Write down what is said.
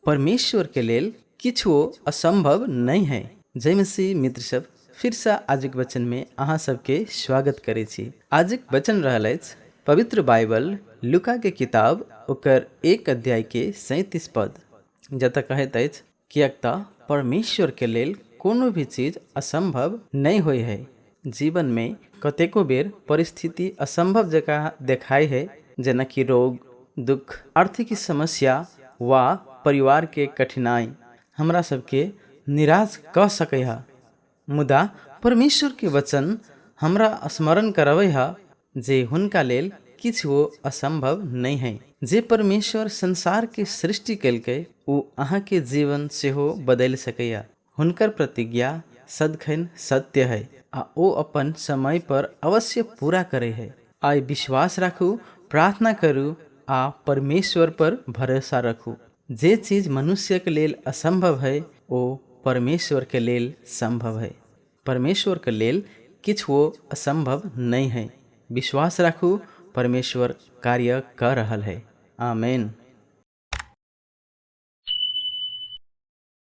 परमेश्वर के लेल किछुओ असंभव नहि है। जय मसीह मित्र सब, फिरसँ आजुक वचनमे अहाँ सबके स्वागत करै छी। आजुक वचन रहल अछि पवित्र बाइबल लुका के किताब ओकर 1 अध्याय के 37 पद, जतऽ कहैत अछि, किएक तऽ परमेश्वर के लेल कोनो भी चीज असंभव नहि होइ है। जीवन में कतेको बेर परिस्थिति असंभव जकाँ देखाइ है, जेनाकि रोग, दुख, आर्थिक समस्या वा परिवार के कठिनाई हमरा सबके निराश कऽ सकै है। मुदा परमेश्वर के वचन हमरा स्मरण करबै है जे हुनका लेल किछुओ असंभव नहि है। जे परमेश्वर संसार के सृष्टि केलकै ओ अहाँके जीवन सेहो बदलि सकैया। हुनकर प्रतिज्ञा सदखन सत्य है आ ओ अपन समय पर अवश्य पूरा करै है। आइ विश्वास राखू, प्रार्थना करू आ परमेश्वर पर भरोसा रखू। जे चीज मनुष्यके लेल असंभव है ओ परमेश्वरके लेल संभव है। परमेश्वरके लेल किछुओ असंभव नहि है। विश्वास राखू, परमेश्वर कार्य कऽ रहल है। आमेन।